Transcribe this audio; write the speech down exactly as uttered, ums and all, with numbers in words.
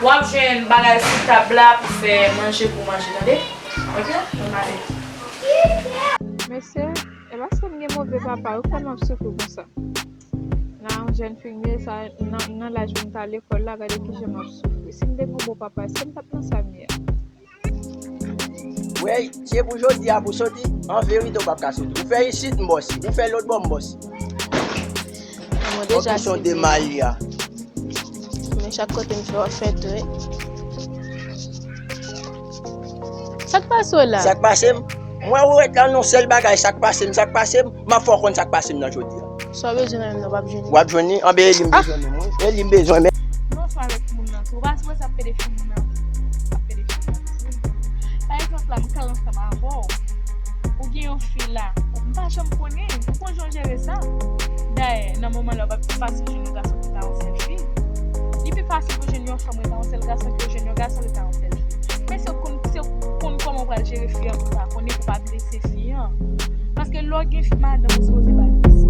W ap jwenn bagay sou tab la pou fè manje pou manje, tande? Ok? Ann ale. Mesye, e paske m gen move papa yo k fè m ap soufri konsa. Nan yon jèn fi m ye, sa, nan, nan laj pou m ta lekòl la, gade kijan m ap soufri. Si m te gen yon bon papa, èske m t ap nan sa m ye a? Wey, se pou jodi a pou soti, an verite w p ap ka soti. Ou fè isit, m bòsi. Ou fè lòt bò, m bòsi. Mwen Yon deja kesyon de sezi. Mali a. Men chak kote m fè w ap fè tou wi. Sa k pase w la? Sa k pase m? Mwen ou ret la nan sèl bagay, sa k pase m, sa k pase m, m ap fè w konn sa k pase m nan jodi a. Sa w bezwen nan menm nan w p ap jwenn. W ap jwenn li? Anben e li m bezwen menm wi. E li m bezwen menm. Non, sa avèk moun nan tou. Ou pa sou wè sa ap pede fi moun nan. Ap pede fi moun nan. Pa egzanp la, m kal ansanm avè w. Ou gen yon fi la. M pa janm konnen. Ou konn jan w jere sa. Dayè, nan moman la, w p ap pi fasil jwenn yon gason ki ta yon sèl fi. Li pi fasil pou jwenn yon fanm reta yon sèl gason ki jwenn yon gason reta yon sèl fi. Men se w konn, se w konn kòman w pral jere fi an pou w pa konnen pou w pa blese fi an. Paske lè w gen fi madanm ou sipoze pa blese.